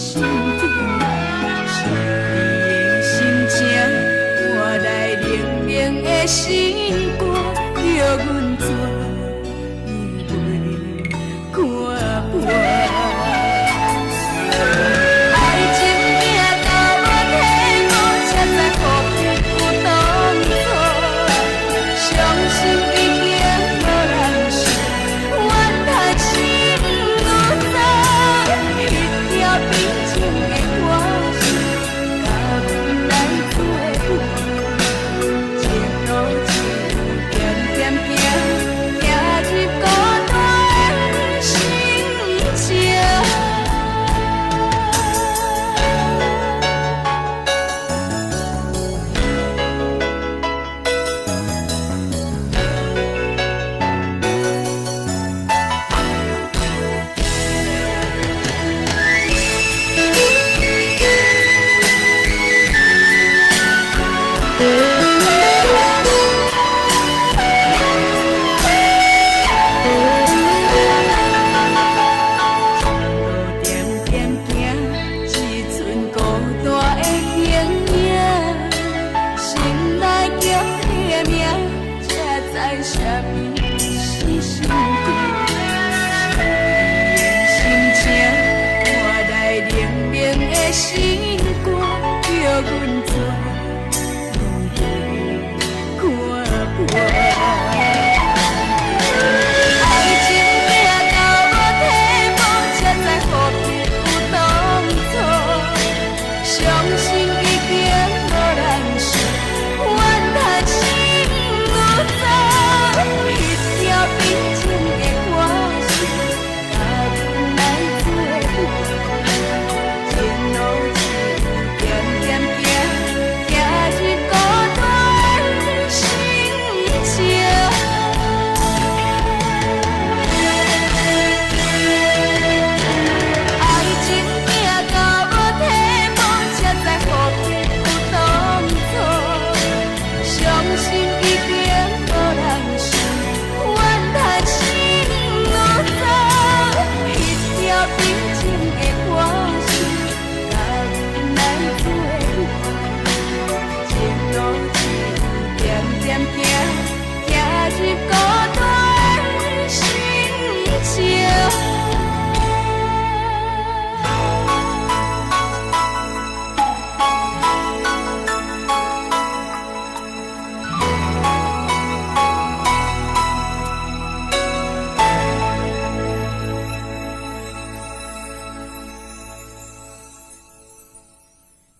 心情，是你的心情，换來冷冷的心肝，叫阮怎會袂看破？愛情拼到無體無，才知何必有當初。傷心已經無人想，怨嘆心愈糟。彼條悲情的歌詞，共阮來作伴。情路一點點行，行入孤單的心情。一路點點行，只剩孤單的形影。心內叫你的名，才知啥物是心痛。是你的心情，換來冷冷的心肝，叫阮怎會看破？愛情拼到無體無，才知何必有當初。傷心